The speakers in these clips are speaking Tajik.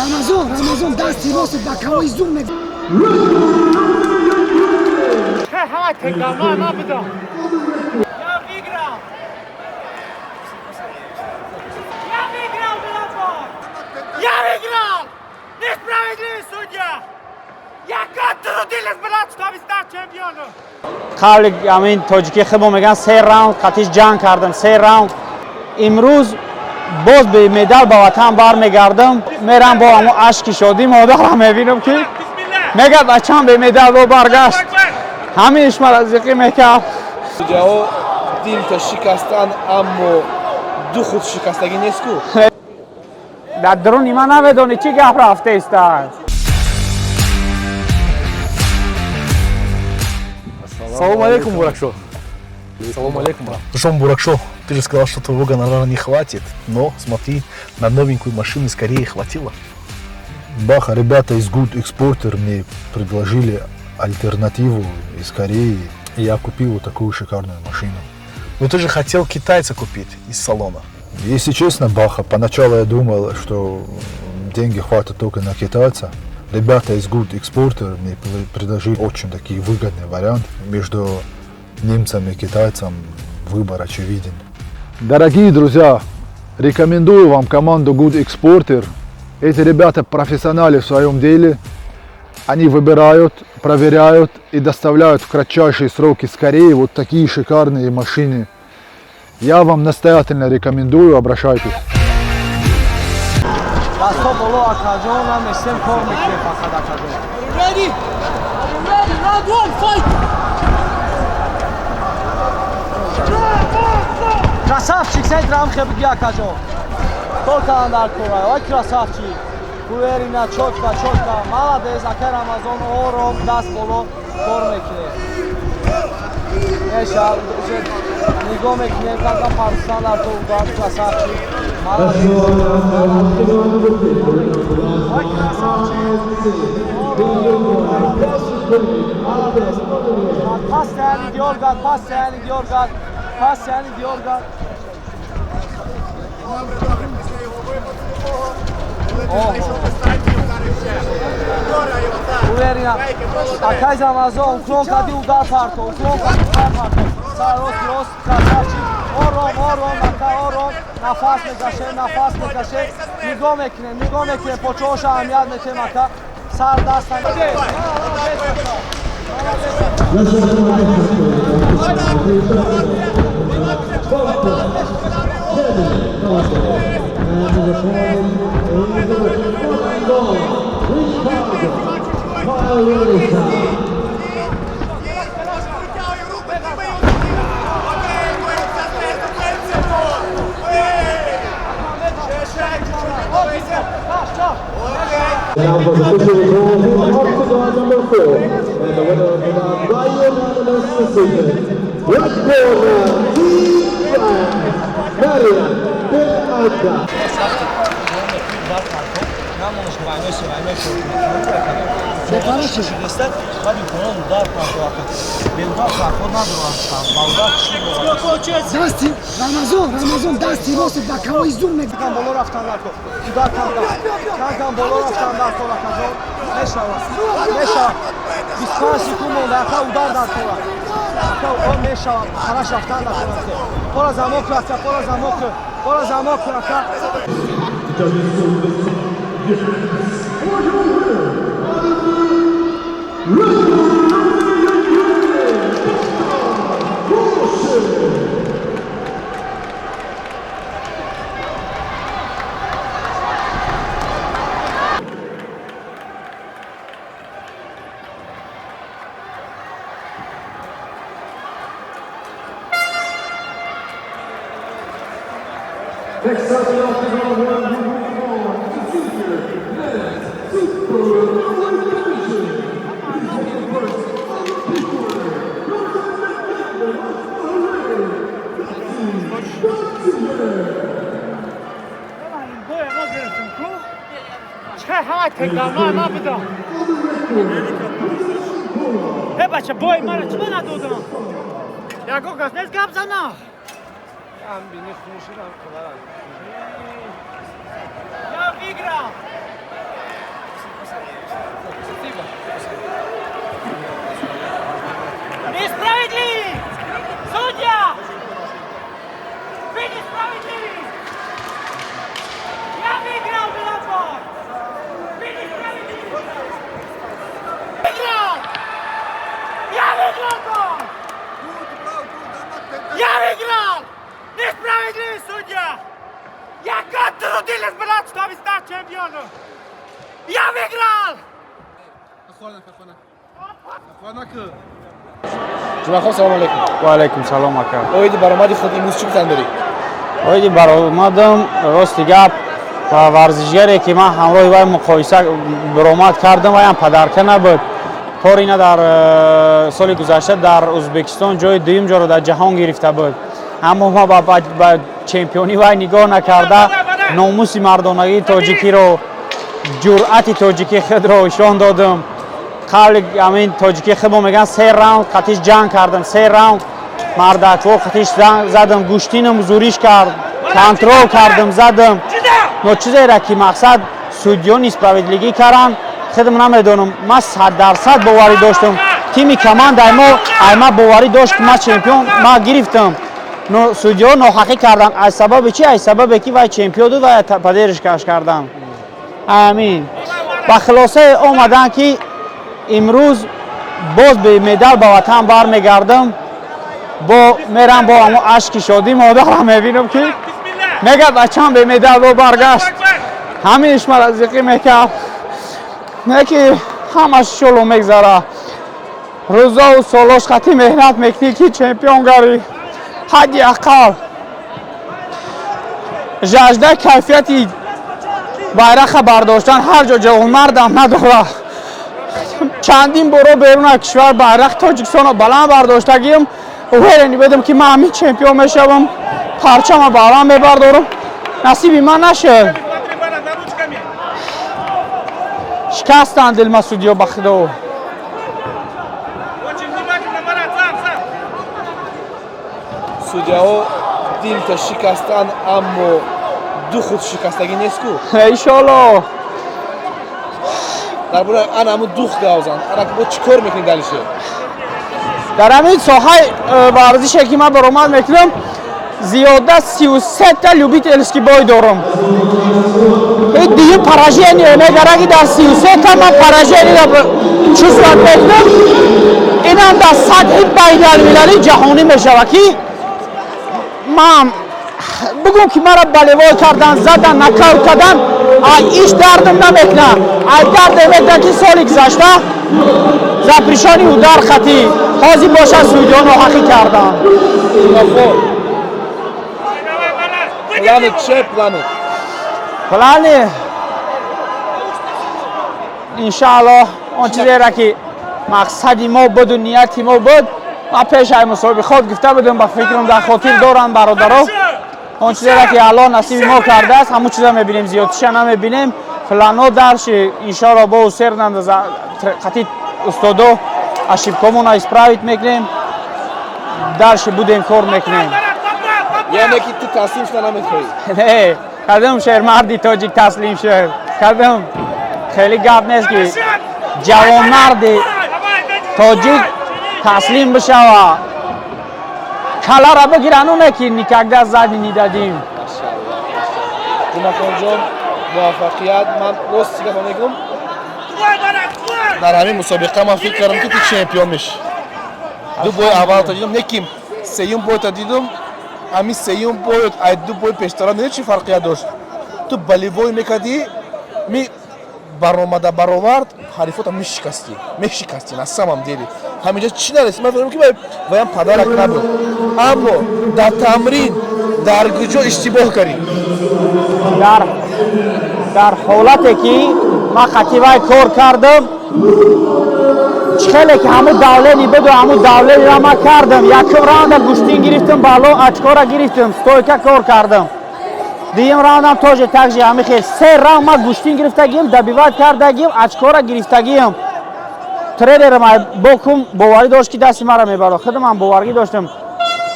Рамазон, Рамазон дасти рост ба кавои зур ме. Ҳама текдама ма будам. Я выиграл! Я выиграл, братан! Я выиграл! Несправедливый судья! Я год трудились, брат, чтобы стать чемпионом! Қавли ҳамин тоҷикӣ худмо мегӯянд, се раунд қатиш ҷанг кардам, се раунд. Имрӯз боз бе медал ба ватан бармегардам, мерам бо ҳамон ашки шодӣ модарам мебинам, ки мегӯяд: «Бачам бе медал бо баргашт». Ҳаминш мара зиқӣ мекард. Судяҳо дилта шикастанд, аммо ду худ шикастагӣ нест ку. Дар дуруни ман намедонӣ чӣ гап рафтеста. Салом алейкум, Буракшо. Салом алейкум, брат. Жом Буракшо, ты же сказал, что твоего гонорара не хватит, но смотри, на новенькую машину скорее хватило. Баха, ребята из Good Exporter мне предложили альтернативу из Кореи, и я купил вот такую шикарную машину. Но ты же хотел китайца купить из салона. Если честно, Баха, поначалу я думал, что деньги хватит только на китайца. Ребята из Good Exporter мне предложили очень такие выгодный вариант. Между немцами и китайцем выбор очевиден. Дорогие друзья, рекомендую вам команду Good Exporter. Эти ребята профессионалы в своем деле. Они выбирают, проверяют и доставляют в кратчайшие сроки скорее вот такие шикарные машины. Я вам настоятельно рекомендую, обращайтесь. Дасто боло, акаҷон, намесем, кор мекунем фақат, акаҷон. Ready? Ready? Round one, fight! Красавчик, сед рамхе буги, акаҷон. Кор кардан дар кора. Ой, красавчик. Уверенно, чётко, чётко. Молодец, акай Рамазон, ором, даст боло кор мекунем. Меша, нигоҳ мекунем, как партизан дар то удар, красавчик. Молодец. Ой, красавчик. Молодец. Пас яни Георгат, пас яни Георгат, пас яни Георгат. Добре, добре, після його випаду такого. Коли ти знайшов дистанцію, вдарив ще. Дора його, так. Уверенно. Фейки, молодець. Акай Рамазон, уклон кади, удар парто, уклон кади, удар парто. Сар рост, рост, красавчик. Ором, ором, ака, ором. Нафас мекаше, нафас мекаше. Нигоҳ мекунем, нигоҳ мекунем, почоша аҳамият метем, ака. Сар даста. Молодец, ака. Молодец, ака. Витягуй руку, тебе його. Отримується знизу принципу. Ей! Ще, ще, чуть-чуть відновися. Окей. Octagon number 4, and the winner by unanimous decision, red corner, Team France, Mariam Ben Adda. Намонаш вайноси вайной шидеста, баъд имконот удар парто, ака. Беудар проход надорад, ба удар. Дасти Рамазон, Рамазон дасти рост ба кавои зур ме. Кам боло рафтан дар кор. Удар карда. Кам боло рафтан дар кор, акаҷон. Мешавад. Мешавад. 25 секунд монда, ака, удар дар кор. Ака, о мешавад. Хараш рафтан дар кор. Пора замок, ака, пора замок. Пора замок, ака. Next up in Octagon 1, we move on to senior men's super middleweight division. He's one of the first Olympic winner, Northern Bahrain, Baptiste. Боя мо гирифтем ку. Чӣ ҳама текдама ма будам. Э, бача, бой мара чӣ ба надодам? Ягон кас нест гап зана. Ам бини хуншидам қадар. Я выиграл! Несправедливый! Судья! Вы несправедливый! Я выиграл бой! Вы несправедливый! Выиграл! Я выиграл бой! Я выиграл! Несправедливый судья! Я год трудились, брат, чтобы стать чемпионом! Я выиграл! Ҷумъахон, салому алайкум. Ва алайкум салом, ака. Оиди баромади худ имрӯз чӣ гуфтан дорӣ? Оиди баромадам, рости гап, ва варзишгаре ки ман ҳамроҳи вай муқоиса баромад кардам, вайам подарка набуд. Торина дар соли гузашта дар Ӯзбекистон ҷои дуюм ҷоро дар ҷаҳон гирифта буд, аммо ма ба чемпионӣ вай нигоҳ накарда, номуси мардонагии тоҷикиро, ҷуръати тоҷикии худро ишон додам. Қавли ҳамин тоҷикии худмо мегӯянд, се раунд қатиш ҷанг кардам, се раунд мардакво қатиш задам, гӯштинам зуриш кард, контрол кардам, задам. Но чизера ки мақсад судьё несправедливый карданд, худам намедонам. Ман 100% боварӣ доштам, тими командаи мо ай ма боварӣ дошт, ки ман чемпион ма гирифтам, но судьё ноҳақӣ карданд. Аз сабаби чи? Аз сабабе ки вай чемпион буд, вай поддержка ш карданд. Амин ба хулосае омаданд, ки имрӯз боз бе медал ба ватан бармегардам, бо мерам, бо ҳамо ашки шодӣ модарам мебинам, ки мегӯяд: «Бачам бе медал бо баргашт». Ҳаминш мара зиқӣ мекард. Не ки ҳамаш шоло мегзара, рӯзову солош хати меҳнат мекунӣ, ки чемпион гарӣ. Ҳадди ақал жажда кайфияти байрақа бардоштан ҳар ҷо ҷавонмардам надорад. Чандин боро берун аз кишвар байрақи Тоҷикистонро баланд бардоштагиам. Уверен будам, ки ман ҳамин чемпион мешавам, парчама баланд мебардорам. Насиби ман нашуд, шикастанд дилма судьё, ба худо. Очень внимательно, Марат, сам, сам! Судьяҳо дилта шикастанд, аммо ду худ шикастагӣ нест ку? Иншоалло. Дар бораи ана ҳамун дух гап зан. Ана бо чӣ кор мекунӣ дальше? Дар ҳамин соҳаи варзише ки ман баромад мекунам, зиёда 33-та любительский бой дорам. Ин дуюм поражение мегара, ки дар 33-та ман поражение чувствовать мекунам. Инам дар сатҳи байналмилалӣ, ҷаҳонӣ мешавад, ки ман бигӯм, ки маро болевой кардан, задан, нокаут кардан, ай иш дардам намекунад. Ай дарде мекунад, ки соли гузашта запрещённый удар хати ҳозир бошад, судьё ноҳақӣ карданд. Давай, Марат! Планы че, планы? Планы, иншааллоҳ, он чизеро ки мақсади мо буду нияти мо буд, ман пеш ай мусобиқот гуфта будам, ба фикрам дар хотир доранд бародаро. Он чизеро ки Аллоҳ насиби мо кардааст, ҳамун чиза мебинем, зиёдтиша намебинем. Плано дальше, иншоалло, бо усердно қати устодо ошибка мона исправить мекунем, дальше будем кор мекунем. Яъне ки ту таслим шуда намехоҳӣ? Не, кадом шермарди тоҷик таслим шуд? Кадом? Хеле гап нест, ки ҷавонмарди тоҷик таслим бишава. Калара бигиран, оне ки никогда задний не дадим. Ҷумъахонҷон, муваффақият. Ман рости гапа мегӯм, дар ҳамин мусобиқа ман фикр кардам, ки ту чемпион мешӣ. Ду бой аввалта дидам, не ки сеюм бойта дидум. Ҳамин сеюм бой ай ду бой пештара медонӣ чӣ фарқият дошт? Ту болевой мекардӣ, ми баромада баровард, ҳарифота мешикастӣ, мешикастӣ. На самом деле ҳаминҷо чӣ нарасид? Ман фикр ки ваям подарок набуд, аммо дар тамрин дар куҷо иштибоҳ кардӣ? Дар ҳолате ки ман хати вай кор кардам, чӣ хеле ки ҳамун давление буду, ҳамун давление ро ман кардам. Якум раунда гӯштин гирифтам, бало очко ра гирифтам, стойка кор кардам. Дуюм раундам тоже так же, ҳамин хел. Се раунд ман гӯштин гирифтагиам, добивать кардагиам, очко ра гирифтагиам. Тренерам бокум боварӣ дошт, ки дасти маро мебарад. Худам ҳам боварӣ доштам,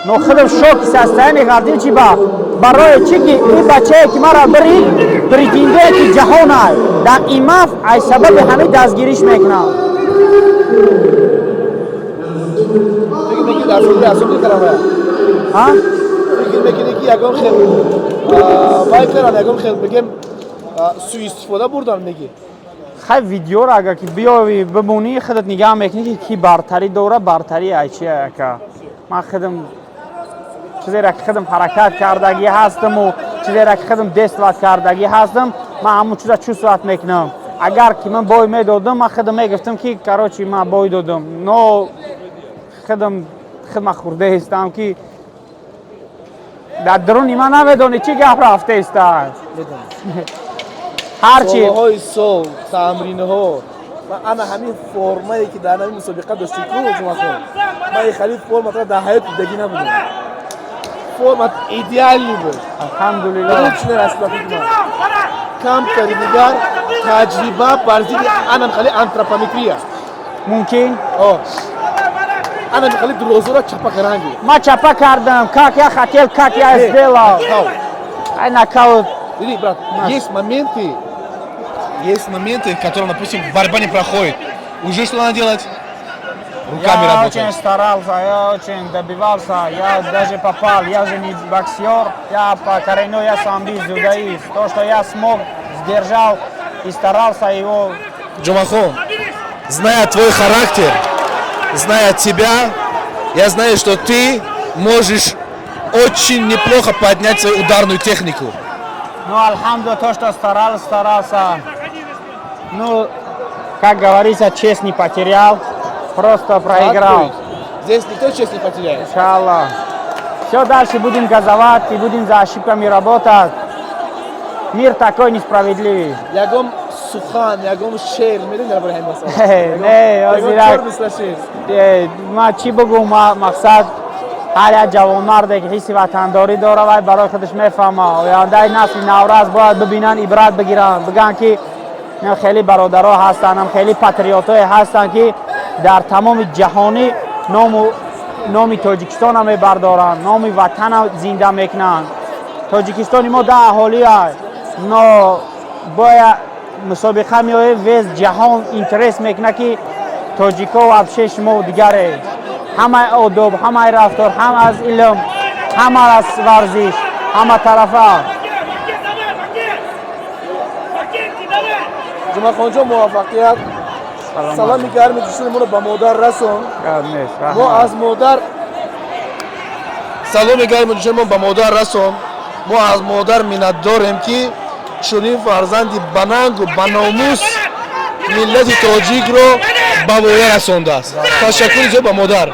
но худам шоки состояние гардим. Чи ба Барои чӣ ки ин бачае ки маро бирид, претенденти ҷаҳон ай, дар ИМАФ ай сабаби ҳамин дастгириш мекунам. Фикр мекунӣ дастгирӣ асоби карама? А? Фикр мекунӣ ки ягон хел вай каран, ягон хел бигем, суистифода бурдан мегӣ? Хай, видеоро агар ки биёви бимонӣ, худат нигаҳ мекунӣ, ки ки бартарӣ дора, бартарӣ ай чи ака. Ман худам чизеро ки худам ҳаракат кардагӣ ҳастаму чизеро ки худам действовать кардагӣ ҳастам, ман ҳамун чиза чувствовать мекунам. Агар ки ман бой медодам, ман худам мегуфтам ки, короче, ман бой додам, но худам худма хурдаистам, ки дар дуруни ман намедонӣ чӣ гап рафтаиста. Ҳарчи Солҳои сол тамринҳо ва ана ҳамин формае ки дар ҳамин мусобиқа доштӣ ку, Ҷумахон, ман ин хали форматро дар ҳаёт дидагӣ набудам. Формат идеальный буд. Алҳамдулиллоҳ. Лучший аст ба фикри ман. Камтари дигар таҷриба бар зидди анам хали антропометрия. Мумкин. О, анам хали дурозура чапа каранги. Ма чапа кардам, как я хотел, как я сделал. Нокаут. Ай, нокаут. Види, брат, есть моменты, в которых, допустим, борьба не проходит. Уже что надо делать? Руками Я работать. Очень старался, я очень добивался, я даже попал, я же не боксер, я по коренной, я самбист, дзюдоист. То, что я смог, сдержал и старался его. Джумахон, зная твой характер, зная тебя, я знаю, что ты можешь очень неплохо поднять свою ударную технику. Ну, алхамду, то, что старался, старался. Ну, как говорится, честь не потерял, просто проиграл. Здесь никто честь не потеряет. Иншаллах. Все, дальше будем газовать и будем за ошибками работать. Мир такой несправедливый. Ягон сухан, ягон шеър медонӣ дар бораи ҳамин масъала? Не, Ягон озирак. чор мисра шеър. Ма чӣ бигӯм, ма мақсад, ҳар як ҷавонмарде ки ҳисси ватандорӣ дора, вай барои худаш мефаҳма. Ояндаи насли наврас бояд бибинанд, ибрат бигиранд, бигӯянд ки ин хеле бародаро ҳастанд, ам хеле патриотое ҳастанд, ки дар тамоми ҷаҳонӣ ному номи Тоҷикистона мебардоранд, номи ватана зинда мекунанд. Тоҷикистони мо да аҳолия, но бояд мусобиқа меоем, весь ҷаҳон интерес мекунад, ки тоҷико вообще шумо дигаре, ҳамаи одоб, ҳамаи рафтор, ҳам аз илм, ҳама аз варзиш, ҳама тарафа. Ҷумъахонҷон, муваффақият, салами гарми ҷӯшони ба модар расон. Мо аз модар саломи гарми ҷӯшони ба модар расон. Мо аз модар миннатдорем, ки чунин фарзанди банангу баномус миллати тоҷикро ба воя расондааст. Ташаккури зиёд ба модар.